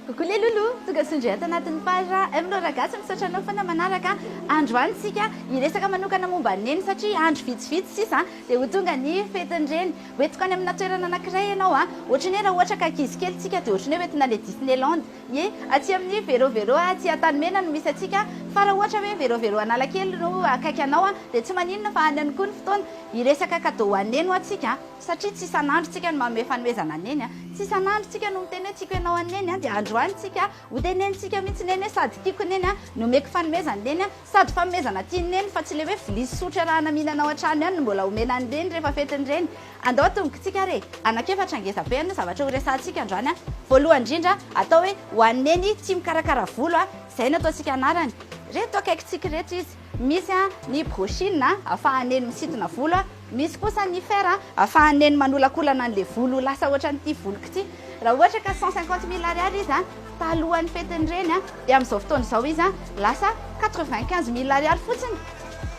Coucou les loulous! Tonga soa indray ato anatin'ny page M Laura Gasy, misaotra anao foana manaraka. Androany isika hiresaka manokana momba an'i Neny satria andro vitsivitsy sisa dia ho tonga ny fetin'ny Reny. Ho entiko any amina toerana anankiray ianao a! Ohatran'ny hoe raha ohatra ka ankizy kely tsika dia ohatran'ny hoe ho entina any Disneyland. Ie, aty amin'ny Vero Vero aty Antanimena no misy antsika fa raha ohatra hoe Vero Vero Analakely no akaiky anao dia tsy maninona fa any ihany koa ny fotoana. Hiresaka cadeau ho an'i Neny hoa tsika. Satria tsy isan'andro tsika no manome fanomezana an'i Neny a! Tsy isan'andro tsika no miteny hoe tiako ianao an'i Neny a! Dia androany tsika ho tenenintsika mihitsy Neny hoe sady tiako Neny a! Nomeko fanomezana Neny a! Sady fanomezana tian'i Neny fa tsy ilay hoe vilia sy sotro iarahana mihinana ao an-trano ihany no mbola omena an'i Neny rehefa fetin'ny Reny. Andao atombokintsika ary e! Anankiefatra ngeza be no zavatra ho resahantsika androany a! Voalohany indrindra, atao hoe ho an'i Neny tia mikarakara volo a! Izay no ataontsika anarany. Ireto akaikintsika ireto izy. Misy ny brushing ahafahan'i Neny misintona volo a! Misy kosa ny fer ahafahan'i Neny manolakolana an'ilay volo ho lasa ohatran'ity voloko ity. Raha ohatra ka 150 000 ariary izy talohan'ny fetin'ny reny dia amin'izao fotoana izao izy lasa 95 000 ariary fotsiny.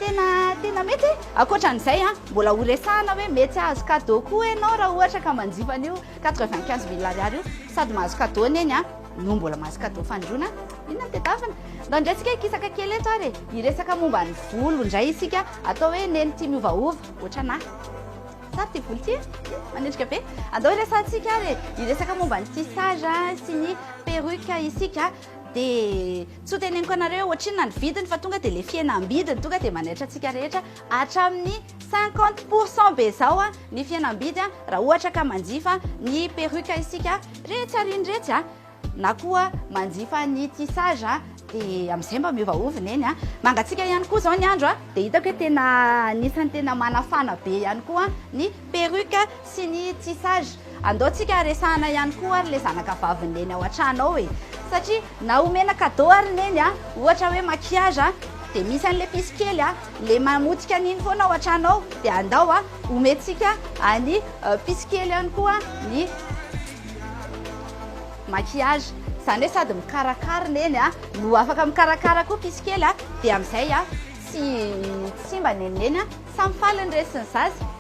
Tena tena mety e! Ankoatran'izay mbola ho resahana hoe mety hahazo cadeau koa ianao raha ohatra ka manjifa an'io 95 000 ariary io. Sady mahazo cadeau Neny no mbola mahazo cadeau fandroana. Inona no tadiavina? Ndao indray tsika hikisaka kely eto ary e! Hiresaka momba ny volo indray isika, atao hoe neny tia miovaova, ohatran'ahy. Tsara ity volo ity e! Manendrika be. Andao hiresahantsika ary e! Hiresaka momba ny tissage sy ny perruque isika. Dia tsy ho teneniko anareo hoe ohatrinona ny vidiny fa tonga dia ilay fihenam-bidiny tonga dia manaitra antsika rehetra hatramin'ny 50% be izao ny fihenam-bidy raha ohatra ka manjifa ny perruque isika retsy ary iny retsy a! na koa manjifa ny tissage dia amin'izay mba miovaova neny a. Mangatsiaka ihany koa izao ny andro a, dia hitako hoe tena anisan'ny tena manafana be ihany koa ny perruque sy ny tissage. Andao tsika resahana ihany koa ary ilay zanaka vavin'i neny ao an-trano ao e, satria na omena cadeau ary neny a, ohatra hoe maquillage a, dia misy an'ilay pisy kely a, ilay mamotika an'iny foana ao an-trano ao, dia andao a omentsika an'i pisy kely ihany koa ny. Maquillage, izany hoe sady mikarakara neny a, no afaka mikarakara koa pisy kely a, dia amin'izay a tsy simba neny neny a, samy faly ny reny sy ny zaza.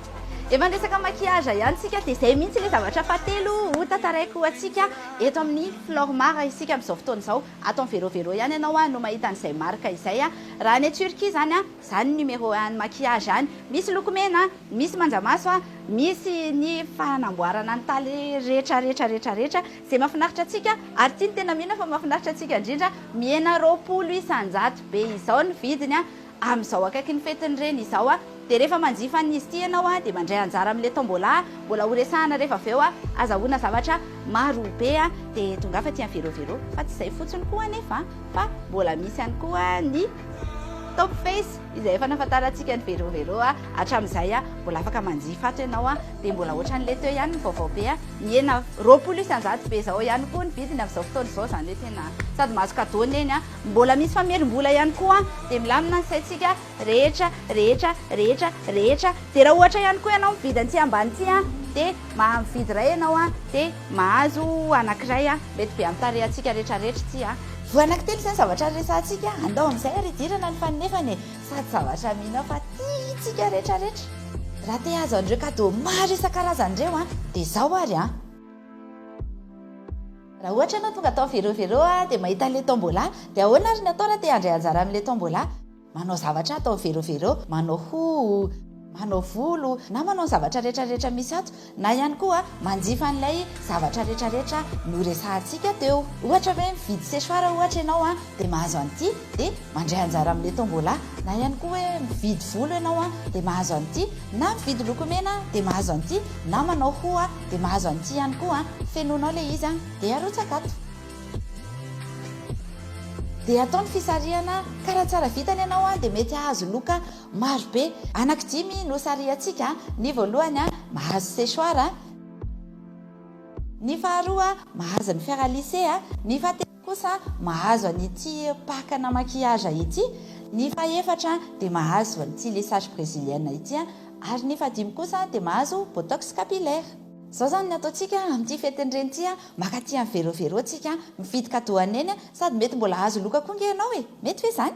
Efa niresaka maquillage ihany tsika dia izay mihitsy ilay zavatra fahatelo ho tantaraiko antsika eto amin'ny Flormar isika amin'izao fotoana izao. Ato amin'ny Vero Vero ihany ianao no mahita an'izay marque izay a. Raha any Turquie izany a, izany ny numéro un ny maquillage any. Misy lokomena, misy manjamaso a. Misy ny fanamboarana ny tale rehetra rehetra rehetra rehetra izay mahafinaritra antsika ary ity no tena mino aho fa mahafinaritra antsika indrindra, mihena 20% be izao ny vidiny amin'izao akaiky ny fetin'ny reny izao dia rehefa manjifa an'izy ity ianao dia mandray anjara amin'ilay tombola mbola ho resahana rehefa avy eo azahoana zavatra maro be dia tongava aty amin'ny Vero Vero fa tsy izay fotsiny koa anefa fa mbola misy ihany koa ny Top Face izay efa nahafantarantsika ny Vero Vero hatramin'izay, mbola afaka manjifa ato ianao dia mbola ohatran'ilay teo ihany ny vaovao be, mihena 20% be izao ihany koa ny vidiny amin'izao fotoana izao, izany hoe tena sady mahazo cadeau neny, mbola misy famerim-bola ihany koa dia milamina ny saintsika rehetra rehetra rehetra rehetra, dia raha ohatra ihany koa ianao mividy an'ity ambany ity dia mividy iray ianao dia mahazo anankiray, mety be amin'ny tarehantsika rehetra rehetra ity. Voa anankitelo izay ny zavatra resahantsika, andao amin'izay ary hidirana ny fanefany e! Sady zavatra mino aho fa tiantsika rehetra rehetra. Raha te hahazo an'ireo cadeau maro isan-karazany ireo an, dia izao ary an! Raha ohatra ianao tonga tao Vero Vero dia mahita an'ilay tombola, dia ahoana ary ny atao raha te handray anjara amin'ilay tombola? Manao zavatra atao Vero Vero, manao hoho, manao volo, na manao ny zavatra rehetra rehetra misy ato, na ihany koa manjifa an'ilay zavatra rehetra rehetra noresahantsika teo. Ohatra hoe mividy séchoir ohatra ianao dia mahazo an'ity dia mandray anjara amin'ilay tombola, na ihany koa hoe mividy volo ianao dia mahazo an'ity, na mividy lokomena dia mahazo an'ity, na manao hoho dia mahazo an'ity ihany koa, fenoinao ilay izy dia arotsaka ato. Dia atao ny fisarihana ka raha tsara vintana ianao dia mety hahazo loka maro be. Anaky dimy no sarihantsika, ny voalohany mahazo séchoir, ny faharoa mahazo ny fer à lisser, ny fahatelo kosa mahazo an'ity pack-na maquillage ity, ny fahefatra dia mahazo an'ity lissage brésilienne ity ary ny fahadimy kosa dia mahazo botox capillaire. Zao zany ny ataontsika amin'ity fetin'ny reny ity a, maka aty amin'ny Vero Vero tsika, mividy cadeau an'i Neny a, sady mety mbola hahazo loka koa nge ianao e! Mety ve izany?